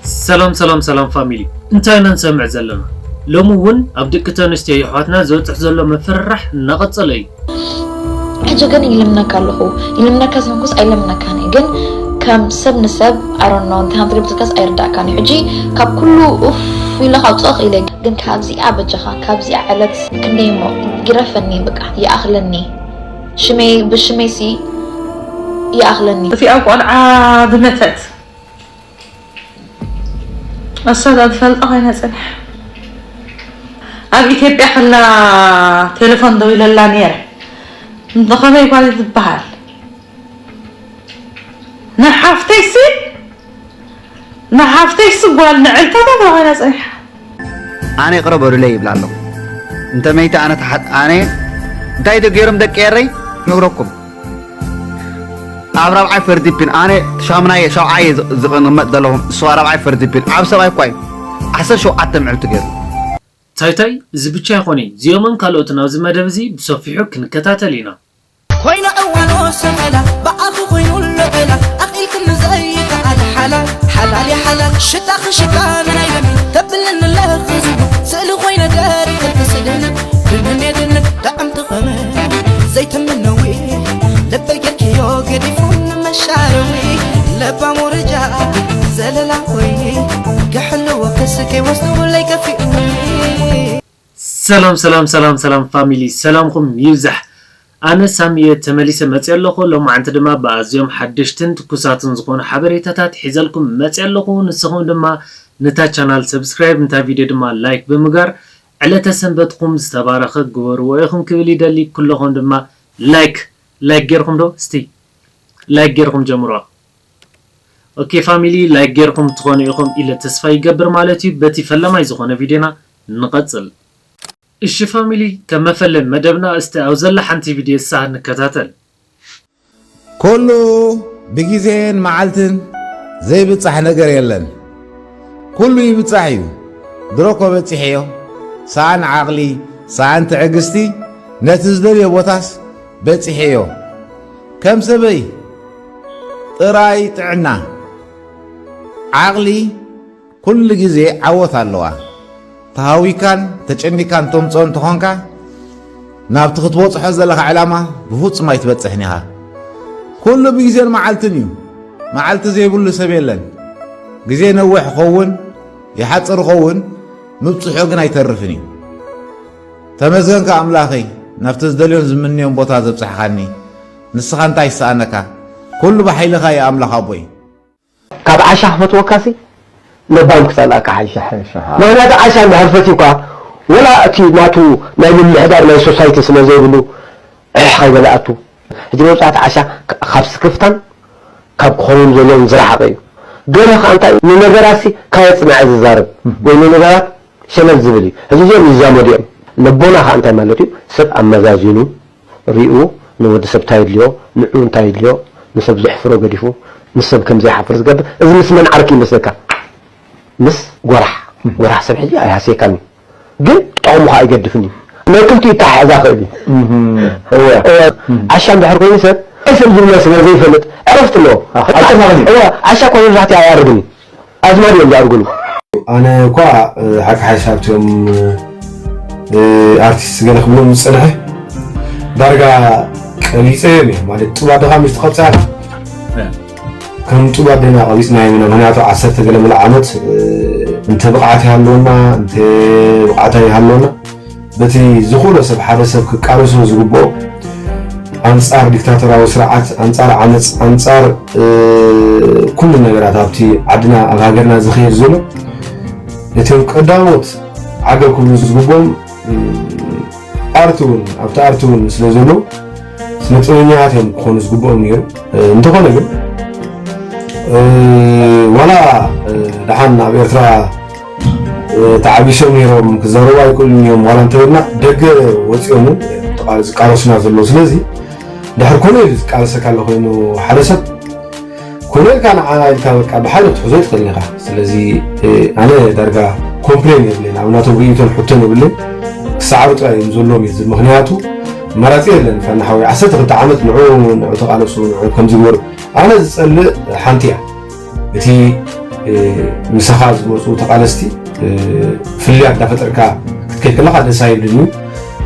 ሰላም ሰላም ሰላም ፋሚሊ፣ እንታይ ኢና ንሰምዕ ዘለና? ሎሚ እውን ኣብ ደቂ ተንስትዮ የሕዋትና ዝበፅሕ ዘሎ ምፍርራሕ እናቐፀለ እዩ። ሕጂ ግን ይልምነካ ኣለኹ። ይልምነካ ዝንኩስ ኣይለምነካን እየ፣ ግን ከም ሰብ ንሰብ ኣሮኖ እንታይ ከም ትልብትካስ ኣይርዳእካን እዩ። ሕጂ ካብ ኩሉ ኡፍ ኢለ ካውፅኦ ክኢለ፣ ግን ካብዚኣ በጃኻ ካብዚኣ ዕለት ክንደይ እሞ ይግረፈኒ፣ በቃ ይኣኽለኒ። ሽመይ ብሽመይሲ ይኣኽለኒ። እቲኣ ቆልዓ ዝመተት እሳ እዛ ዝፈልጣ ኮይና ፅንሕ ኣብ ኢትዮጵያ ከላ ቴሌፎን ደው ኢለላ ነይረ። እንተ ከመይ ጓል ዝበሃል ንሓፍተይሲ ንሓፍተይሲ ጓል ንዕልታታ ተባሂላ ፀኒሓ። ኣነ ይቕረ በሉለይ ይብላ ኣለኹ። እንተ መይቲ ኣነ ተሓት ኣነ እንታይ ዶ ገይሮም ደቂ ኤረይ ክነግረኩም። ኣብ ራብዓይ ፈርዲፒን ኣነ ሻምናየ ሻውዓየ ዝቕመጥ ዘለኹም እሱ ራብዓይ ፈርዲፒን ኣብ ሰብኣይ እኳ እዩ ዓሰርተ ሸውዓተ ምዕልቲ ገይሩ። ታይታይ እዚ ብቻ ይኾነ፣ እዚኦምን ካልኦትን ኣብዚ መደብ እዚ ብሰፊሑ ክንከታተል ኢና። ኮይና እዋኖ ሰቐላ ብኣኺ ኮይኑ ለቐላ ኣኽኢልክኒ ዘይከኣል ሓላል ሓላል ሓላል ሽታኺ ሽታ ናይ ደሚ ተብልኒ ለኽዝቡ ስእሊ ኮይነ ገርክልኪ ስድንን ድንን የድንን ጣዕምቲ ኸመ ዘይትምነዊ ልበይ ጌርክዮ ገዲፉ ንመሻረዊ ለባም ወረጃ ዘለላ ኮይኒ ክሕልዎ ክስከይ ወስድውለይ ከፊኡኒ ሰላም ሰላም ሰላም ሰላም ፋሚሊ፣ ሰላምኹም ይብዛሕ። ኣነ ሳሚየ ተመሊሰ መፅየ ኣለኹ። ሎማዓንቲ ድማ ብኣዝዮም ሓደሽትን ትኩሳትን ዝኾኑ ሓበሬታታት ሒዘልኩም መፅየ ኣለኹ። ንስኹም ድማ ነታ ቻናል ሰብስክራይብ፣ ነታ ቪድዮ ድማ ላይክ ብምግባር ዕለተ ሰንበትኩም ዝተባረኸ ግበርዎ ኢኹም ክብል ይደሊ። ኩለኹም ድማ ላይክ ላይክ ጌርኩም ዶ እስቲ ላይክ ጌርኩም ጀምሮ። ኦኬ ፋሚሊ፣ ላይክ ጌርኩም ትኾኑ ኢኹም ኢለ ተስፋ ይገብር ማለት እዩ። በቲ ፈለማይ ዝኾነ ቪድዮና ንቐጽል። እሺ ፋሚሊ፣ ከም መፈለሚ መደብና እስቲ ኣብ ዘላ ሓንቲ ቪድዮ እሳ ንከታተል። ኩሉ ብግዜን መዓልትን ዘይብጻሕ ነገር የለን። ኩሉ ይብጻሕ እዩ። ድሮ እኮ በጺሐዮ። ሰኣን ዓቕሊ፣ ሰኣን ትዕግስቲ ነቲ ዝደልዮ ቦታስ በጺሐዮ። ከም ሰበይ ጥራይ ጥዕና፣ ዓቕሊ ኩሉ ግዜ ዓወት ኣለዋ። ተሃዊካን ተጨኒካን ተምጽኦ እንተኾንካ፣ ናብቲ ክትበጽሖ ዘለኻ ዕላማ ብፍጹም ኣይትበጽሕን ኢኻ። ኩሉ ብግዜን መዓልትን እዩ። መዓልቲ ዘይብሉ ሰብ የለን። ግዜ ነዊሕ ይኸውን፣ ይሓጽር ይኸውን፣ ምብጽሑ ግን ኣይተርፍን እዩ። ተመስገንካ ኣምላኸይ፣ ናብቲ ዝደልዮን ዝምንዮን ቦታ ዘብጽሕኻኒ። ንስኻ እንታይ ይሰኣነካ? ኩሉ ብሓይልኻ እዩ ኣምላኽ ኣቦይ። ካብ ዓሻ ክፈትወካሲ ለባም ክጸልኣካ ሓይሽ። ምኽንያቱ ዓሻ እንድሕር ፈትዩካ፣ ወላ እቲ ናቱ ናይ ምምሕዳር ናይ ሶሳይቲ ስለ ዘይብሉ፣ ዕሕ ከይበለ ኣቱ። ሕጂ መብጻሕቲ ዓሻ ካብ ስክፍታን ካብ ክኸውን ዘለዎም ዝረሓቐ እዩ። ገለ ከኣ እንታይ እዩ፣ ንነገራትሲ ካብ የጽንዐ ዝዛረብ ወይ ንነገራት ሸለል ዝብል እዩ። ሕጂ እዚኦም ይዛመዱ እዮም። ለቦና ከኣ እንታይ ማለት እዩ፣ ሰብ ኣመዛዚኑ ሪኡ ንወዲ ሰብ እንታይ የድልዮ፣ ንዑ እንታይ የድልዮ፣ ንሰብ ዘሕፍሮ ገዲፉ ንሰብ ከም ዘይሓፍር ዝገብር፣ እዚ ምስ መን ዓርኪ ይመስለካ? ምስ ጎራሕ። ጎራሕ ሰብ ሕጂ ኣይሃስየካን እዩ። ግን ጥቕሙ ከኣ ኣይገድፍን እዩ። ናይ ክልቲኡ ይተሓሕዝ ክእል እዩ። እወ። እወ። ዓሻ እንድሕር ኮይኑ ሰብ፣ ኣይ ሰብ ዝብሎ ስለ ዘይፈልጥ ዕረፍቲ ኣለዎ። ኣዎ። ኣጠፋቕኒ። እወ። ዓሻ እኮ መብዛሕትኡ ኣይኣርግን እዩ። ኣዝማድ እዮም ዝኣርጉሉ። ኣነ እኳ፣ እ፣ ሓቂ ሓሳብ እቲኦም፣ እ፣ ኣርቲስት ገለ ክብሎም ዝጸንሐ ዳርጋ ቀቢጸዮም እየ። ማለት ጡብ ኣደኻ ምስ ትቐብጻ፣ ከም ጡብ ኣደና ቀቢጽናዮም ኢና። ምኽንያቱ ዓሰርተ ገለ ምሉእ ዓመት፣ እ፣ እንተ ብቕዓት ይሃልወና፣ እንተ ብቕዓት ኣይሃልወና፣ በቲ ዝኾነ ሰብ፣ ሓደ ሰብ ክቃለሶ ዝግብኦ ኣንጻር ዲክታቶራዊ ስርዓት፣ ኣንጻር ዓመጽ፣ ኣንጻር፣ እ፣ ኩሉ ነገራት ኣብቲ ዓድና፣ ኣብ ሃገርና ዝኸየድ ዘሎ፣ ነቶም ቀዳሞት ዓገብ ክብሉ ዝግብኦም፣ እ፣ ኣርቲ እውን፣ ኣብቲ ኣርቲ እውን ስለ ዘለዉ፣ ስነ ጥበበኛታት እዮም ክኾኑ ዝግብኦም ነይሩ። እ፣ እንተኾነ ግን፣ እ፣ ዋላ፣ እ፣ ደሓን ኣብ ኤርትራ፣ እ፣ ተዓቢሶም ነይሮም፣ ክዛረቡ ኣይክእሉን እዮም፣ ዋላ እንተበልና ደገ ወጺኦም እውን ዝቃለሱና ዘለዉ። ስለዚ፣ ድሕር ኮነ ኢሉ ዝቃለሰካ ኣሎ ኮይኑ፣ ሓደ ሰብ ኮነ ኢልካ ንዓና ኢልካ በቃ ብሓይሊ ክትሕዞ ኣይትኽእልን ኢኻ። ስለዚ፣ እ፣ ኣነ ዳርጋ ኮምፕሌን የብለይን፣ ኣብ ናቶም ርእይቶን ሕቶን የብለይን። ክሰዓሩ ጥራይ እዮም ዘለዎም እዩ ዝብል። ምኽንያቱ መራጺ የለን። ፋና ሓወይ፣ ዓሰርተ ክልተ ዓመት ንዑ፣ ንዑ ተቓለሱ፣ ንዑ ከምዚ ግበሩ። ኣነ ዝጸልእ ሓንቲ እያ። እቲ ምሳኻ ዝመፁ ተቓለስቲ ፍልያት እንዳፈጠርካ ክትከይድ ከለኻ ደስ ኣይብልን እዩ።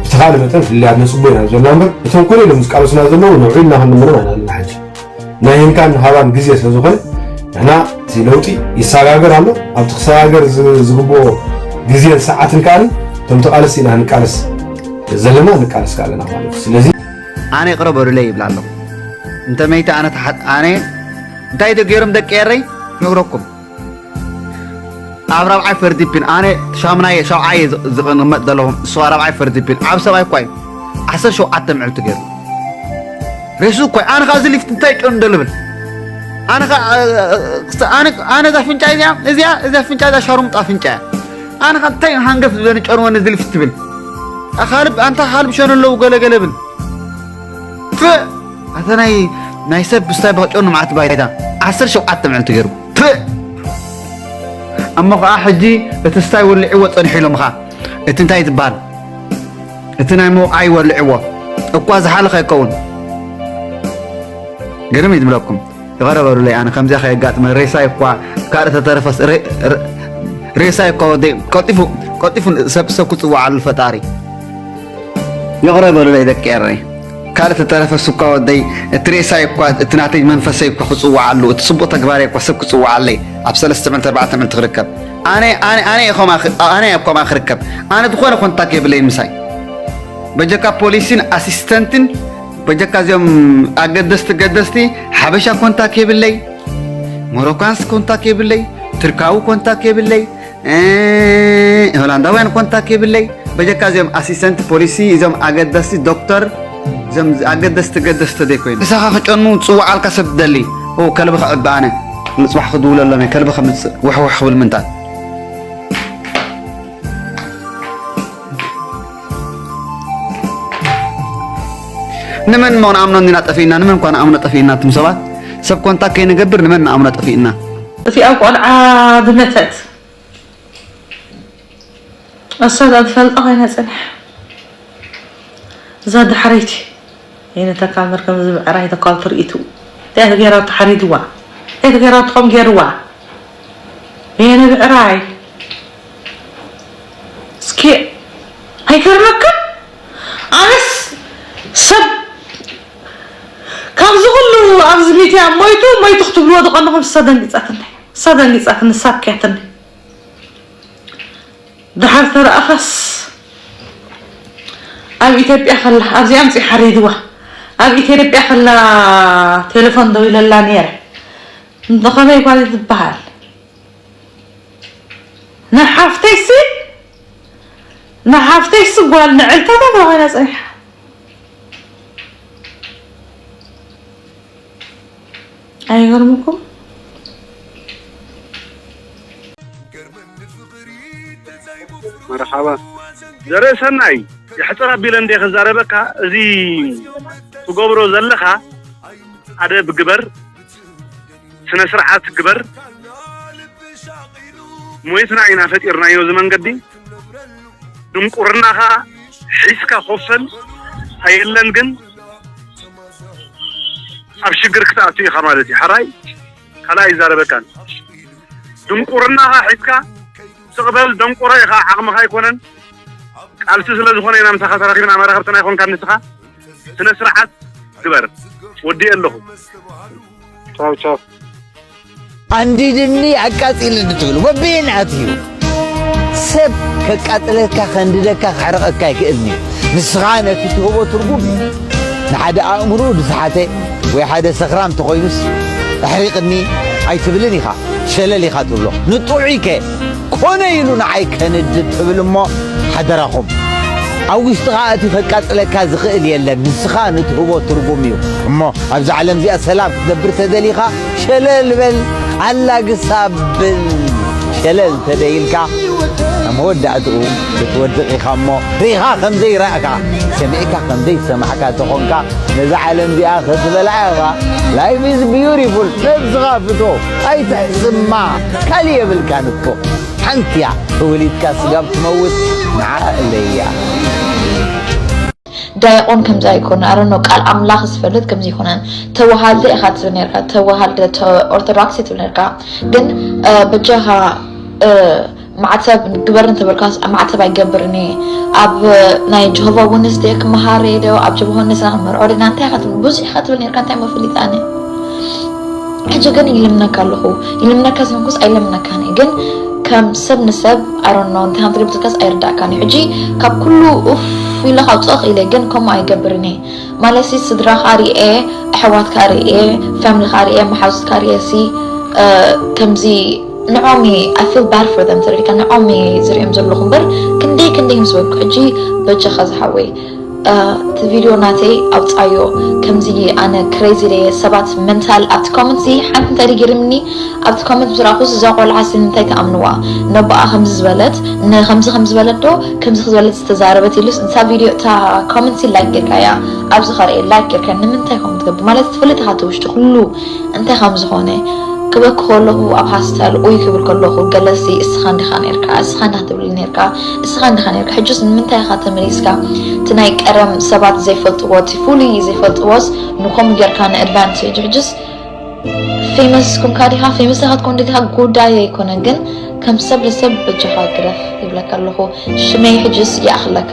ብተኻለ መጠን ፍልያት ነፅቦ ኢና ዘለና እምበር እቶም ኮነ ኢሎም ዝቃለሱና ዘለዉ ንዑ ኢልና ክንድምኖም ኣይንኽእልን። ሕጂ ናይ ሂብካን ሃባን ግዜ ስለ ዝኾነ ንሕና እቲ ለውጢ ይሰጋገር ኣሎ። ኣብቲ ክሰጋገር ዝ- ዝግብኦ ግዜን ሰዓትን ከኣ እቶም ተቓለስቲ ኢና ክንቃለስ ዘለና ንቃለስ ከኣ ኣለና ማለት እዩ። ስለዚ ኣነ ይቕረ በሉለይ ይብል ኣለኹ። እንተ መይተ ኣነ ተሓ- ኣነ እንታይ ዶ ገይሮም ደቂ ኤረይ ክነግረኩም። ኣብ ራብዓይ ፈርዲፒን ኣነ ሻምናየ ሻውዓየ ዝቕመጥ ዘለኹ እሱ ራብዓይ ፈርዲፒን ዓብ ሰብኣይ እኳ እዩ። ዓሰርተ ሸውዓተ ምዕልቲ ገይሩ ሬሱ እኳ ኣነ ኸዓ እዚ ሊፍት እንታይ ጨኑ ደልብል ኣነ ኸዓ ኣነ ኣነ እዛ ፍንጫ እዚኣ እዚኣ እዛ ፍንጫ እዛ ሻሩምጣ ፍንጫ እያ ኣነ ኸዓ እንታይ ሃንገፍ ዝበኒ ጨንወኒ እዚ ሊፍት ትብል ካልብ ኣንታ ካልብ ሸኑ ኣለዉ ገለገለ ብል ፍ ኣታ ናይ ናይ ሰብ ብስታይ በኸጨኑ መዓት ባይታ ዓሰርተ ሸውዓተ ምዕልቲ ገይሩ ፍ እሞ ኸዓ ሕጂ እቲ ስታይ ወልዕዎ ጸኒሑ ኢሎም ኸዓ እቲ እንታይ ዝበሃል እቲ ናይ መውዓይ ወልዕዎ እኳ ዝሓለኸ ይከውን ግርም እዩ ዝብለኩም ይቐረ በሉለይ ኣነ ከምዚኣ ከየጋጥመ ሬሳይ እኳ ካልእ ተተረፈስ ሬሳይ እኳ ወደይ ቀልጢፉ ቀልጢፉ ሰብ ሰብ ክፅዋዓሉ ፈጣሪ ይቕረ በሉለይ ደቂ ኤረይ ካልእ ተተረፈስ እኳ ወደይ እቲ ሬሳይ እኳ እቲ ናተይ መንፈሰይ እኳ ክፅዋዓሉ እቲ ፅቡቕ ተግባረይ እኳ ሰብ ክፅዋዓለይ ኣብ ሰለስተ ምዕልቲ ኣርባዕተ ምዕልቲ ክርከብ ኣነ ኣነ ኣነ እየ ከምኣ ክርከብ ኣነ ዝኾነ ኮንታክት የብለይ ምሳይ በጀካ ፖሊስን ኣሲስተንትን በጀካ እዚኦም ኣገደስቲ ገደስቲ ሓበሻ ኮንታክ የብለይ ሞሮካንስ ኮንታክ የብለይ ትርካዊ ኮንታክ የብለይ ሆላንዳውያን ኮንታክ የብለይ በጀካ እዚኦም ኣሲስተንት ፖሊሲ እዞም ኣገደስቲ ዶክተር እዞም ኣገደስቲ ገደስቲ ዘይኮይኑ ምሳኻ ክጨኑ ፅዋዓልካ ሰብ ደሊ ከልብኻ ዕቢ ኣነ ንፅባሕ ክድውለሎም ከልብኻ ምፅእ ውሕውሕ ክብል ምንታት ንመን እሞ ንኣምኖን ኢና ጠፊእና ንመን እኳ ንኣምኖ ጠፊእና እትም ሰባት ሰብ ኮንታክት ከይንገብር ንመን ንኣምኖ ጠፊእና እቲኣ ቆልዓ ዝመተት እሳ እዛ ዝፈልጣ ኮይና ፅንሕ እዛ ዳሕረይቲ የነተካል መርከም እዚ ብዕራይ ተካል ትርኢቱ እንታይ ተገይራ ተሓሪድዋ እንታይ ተገይራ ትኾም ገይርዋ የነ ብዕራይ እስኪ ኣይገርመካ ኣነስ ሰብ ካብዚ ኩሉ ኣብዚ ሚድያ ሞይቱ ሞይቱ ክትብልዎ ዝቐንኹም እሳ ደንጊፃትኒ እሳ ደንጊፃትኒ እሳ ኣብክያትኒ ደሓር ተረኣኻስ ኣብ ኢትዮጵያ ከላ ኣብዚኣ ኣምፂኡ ሓሪድዋ ኣብ ኢትዮጵያ ከላ ቴሌፎን ደዊለላ ነይረ እንተኸመይ ጓል ትበሃል ንሓፍተይሲ ንሓፍተይሲ ጓል ንዕልተታ ተባሂላ ፀኒሓ ኣይገርምኩም መርሓባ ዘርኢ ሰናይ የሕፅር ኣቢለ እንደ ክዛረበካ እዚ ትገብሮ ዘለኻ ኣደብ ግበር ስነ ስርዓት ግበር ሞይትና ኢና ፈጢርናዮ እዚ መንገዲ ድንቁርናኻ ሒዝካ ኮፈል ኣየለን ግን ኣብ ሽግር ክትኣቱ ኢኻ ማለት እዩ። ሓራይ ካልኣ ይዛረበካን። ድንቁርናኻ ሒዝካ ስቕ በል ደንቆሮ ኢኻ ዓቕምኻ ኣይኮነን። ቃልሲ ስለ ዝኾነ ኢና ምሳኻ ተራኺብና መራኸብትና ኣይኮንካን ንስኻ ስነ ስርዓት ግበር። ወዲኤ ኣለኹ። ቻው ቻው። ኣንዲድኒ ኣቃጺልኒ ትብል ወበየን ኣትዩ ሰብ ከቃጽለካ ከንድደካ ክሕርቐካ ኣይክእልን እዩ ንስኻ ነቲ ትህቦ ትርጉም እዩ ንሓደ ኣእምርኡ ዝሰሓተ ወይ ሓደ ሰኽራም ተኾይኑስ ኣሕሪቕኒ ኣይትብልን ኢኻ ሸለል ኢኻ ትብሎ ንጥዑይ ከ ኮነ ኢሉ ንዓይ ከንድድ ትብል እሞ ሓደራኹም ኣብ ውሽጥኻ ኣትዩ ከቃጽለካ ዝኽእል የለን ንስኻ ንትህቦ ትርጉም እዩ እሞ ኣብዚ ዓለም እዚኣ ሰላም ክትነብር ተደሊኻ ሸለል በል ኣላግስ ኣብል ሸለል ተደይልካ ኣብ መወዳእትኡ ክትወድቕ ኢኻ እሞ ርኢኻ ከም ዘይረእካ ሰሚዕካ ከም ዘይሰማዕካ ተኾንካ ነዛ ዓለም እዚኣ ክትበልዓ ኢኻ Life is beautiful ነብስኻ ፍቶ ኣይትሕስማ ካልእ የብልካን እኮ ሓንቲ እያ ተወሊድካ ስጋብ ትመውት ንዓ እለያ። ዳያቆን ከምዚ ኣይኮነ ኣረኖ ቃል ኣምላኽ ዝፈልጥ ከምዚ ይኮነን። ተዋሃልደ ኢኻ ትብል ነርካ፣ ተዋሃልደ ኦርቶዶክስ ትብል ነርካ። ግን በጃኻ ማዕተብ ግበር እንተበልካ ማዕተብ ኣይገብርን እየ። ኣብ ናይ ጀሆቫ ወንስ ደ ክመሃር እየ ዶ ኣብ ጀሆቫ ወንስ ና መርዖ ደ ናንታይ ኢኻ ትብል ብዙሕ ኢኻ ትብል ነርካ። እንታይ መፍሊጥ ኣነ ሕጂ ግን ይልምነካ ኣለኹ። ይልምነካ ዘንኩስ ኣይለምነካን እየ ግን ከም ሰብ ንሰብ ኣሮኖ እንታይ ከም ትገብር ትልካስ ኣይርዳእካን እዩ። ሕጂ ካብ ኩሉ ኡፍ ኢለ ካውፅኦ ክኢለ ግን ከምኡ ኣይገብርን እየ። ማለትሲ ስድራኻ ርኤ፣ ኣሕዋትካ ርኤ፣ ፋምልኻ ርኤ፣ መሓዙትካ ርኤ ሲ ከምዚ ንዖም እየ I feel bad for them ተረዲካ ንዖም እየ ዝሪኦም ዘለኹ እምበር ክንደይ ክንደይ ምስ በልኩ ሕጂ በጃኻ ዝሓወይ እቲ ቪድዮ ናተይ ኣውፃዮ። ከምዚ ኣነ ክሬዚ ደየ ሰባት መንታል ኣብቲ ኮመንት ሲ ሓንቲ እንታይ ደጊርምኒ ኣብቲ ኮመንት ምስ ረኣኹስ እዛ ቆልዓ ሲ እንታይ ትኣምንዋ ነባኣ ከምዚ ዝበለት ን- ከምዚ ከምዚ ዝበለት ዶ ከምዚ ዝበለት ዝተዛረበት ኢሉስ እታ ቪድዮ እታ ኮመንት ሲ ላይክ ጌርካያ ኣብዚ ከርኤ ላይክ ጌርካ ንምንታይ ከምኡ ትገብር ማለት ትፈልጥ ኢኻ እቲ ውሽጢ ኩሉ እንታይ ከም ዝኾነ ክበኪ ከለኹ ኣብ ሃስታል ኡይ ክብል ከለኹ ገለሲ እስኻ እንዲኻ ነርካ እስኻ እንዲኻ ትብል ነርካ እስኻ እንዲኻ ነርካ ሕጅስ ንምንታይ ኢኻ ተመሊስካ እቲ ናይ ቀደም ሰባት ዘይፈልጥዎ እቲ ፍሉይ ዘይፈልጥዎስ ንከምኡ ጌርካ ንኣድቫንቴጅ ሕጅስ ፌመስ ኮንካ ዲኻ ፌመስ ኢኻ ትኮን ዲኻ ጉዳይ ኣይኮነ ግን ከም ሰብ ንሰብ በጃኻ ግደፍ ይብለካ ኣለኹ ሽመይ ሕጅስ ይኣኽለካ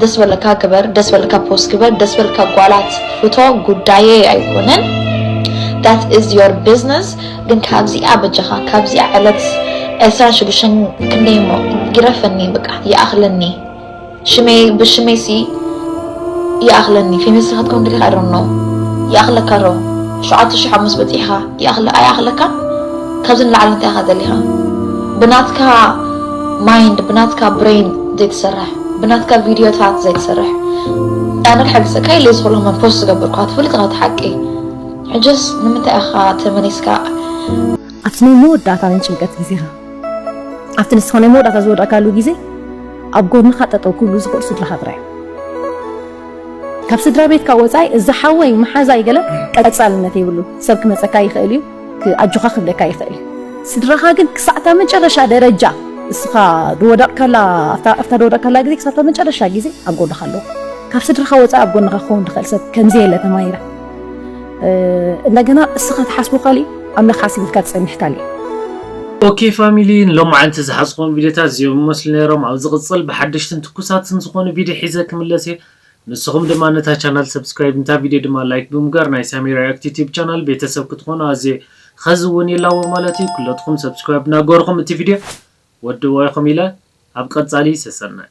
ደስ በለካ ግበር ደስ በለካ ፖስት ግበር ደስ በለካ ጓላት ፍቶ ጉዳየ ኣይኮነን that is your business ግን ካብዚኣ በጃኻ ካብዚኣ ዕለት ዕስራን ሽዱሽተን ክንደይ እሞ ግረፈኒ በቃ ይኣኽለኒ ሽመይ ብሽመይ ሲ ይኣኽለኒ ፌመስ ክትከውን ድሪኻ ዶ ነው ይኣኽለካ ዶ ሸዓተ ሽሕ ሓሙስ በፂሕኻ ይኣኽለ ኣይኣኽለካ ካብዚ ንላዕሊ እንታይ ኢኻ ደሊኻ ብናትካ ማይንድ ብናትካ ብሬን ዘይትሰርሕ ብናትካ ቪድዮታት ዘይትሰርሕ ኣነ ክሕግዘካ ኢለ ዝኽእሎ መን ፖስት ዝገበርኳ ትፈልጥ ኢኻ እቲ ሓቂ ሕጅስ ንምንታይ ኢኻ ተመሊስካ ኣብቲ ናይ መወዳእታ ናይ ጭንቀት ግዜኻ ኣብቲ ንስኻ ናይ መወዳእታ ዝወደእካሉ ግዜ ኣብ ጎድንኻ ጠጠው ክብሉ ዝኽእሉ ስድራኻ ጥራይ ካብ ስድራ ቤትካ ወፃኢ እዚ ሓወይ መሓዛይ ገለ ቀፃልነት የብሉ ሰብ ክመፀካ ይኽእል እዩ ኣጆኻ ክብለካ ይኽእል እዩ ስድራኻ ግን ክሳዕታ መጨረሻ ደረጃ እስኻ ዝወደቕካላ ኣብታ ዝወደቕካላ ግዜ ክሳዕታ መጨረሻ ግዜ ኣብ ጎድኻ ኣለዉ ካብ ስድርኻ ወፃኢ ኣብ ጎንኻ ክኸውን ዝኽእል ሰብ ከምዚ የለ ተማሂረ እንደገና እስኻ ትሓስቦ ካሊእ ኣምላኽ ሓሲብልካ ትፀንሕ ካሊእ ኦኬ ፋሚሊ ንሎማዓንቲ ዝሓዝኹም ቪድዮታት እዚኦም ይመስሉ ነይሮም ኣብ ዝቕፅል ብሓደሽትን ትኩሳትን ዝኾኑ ቪድዮ ሒዘ ክምለስ እየ ንስኹም ድማ ነታ ቻናል ሰብስክራይብ ነታ ቪድዮ ድማ ላይክ ብምግባር ናይ ሳሚ ሪያክት ዩቲብ ቻናል ቤተሰብ ክትኾኑ ኣዝየ ኸዝውን ይላዎ ማለት እዩ ኩለትኹም ሰብስክራይብ እናገርኹም እቲ ቪድዮ ወድዎ ኢኹም ኢለ ኣብ ቀፃሊ ሰሰናይ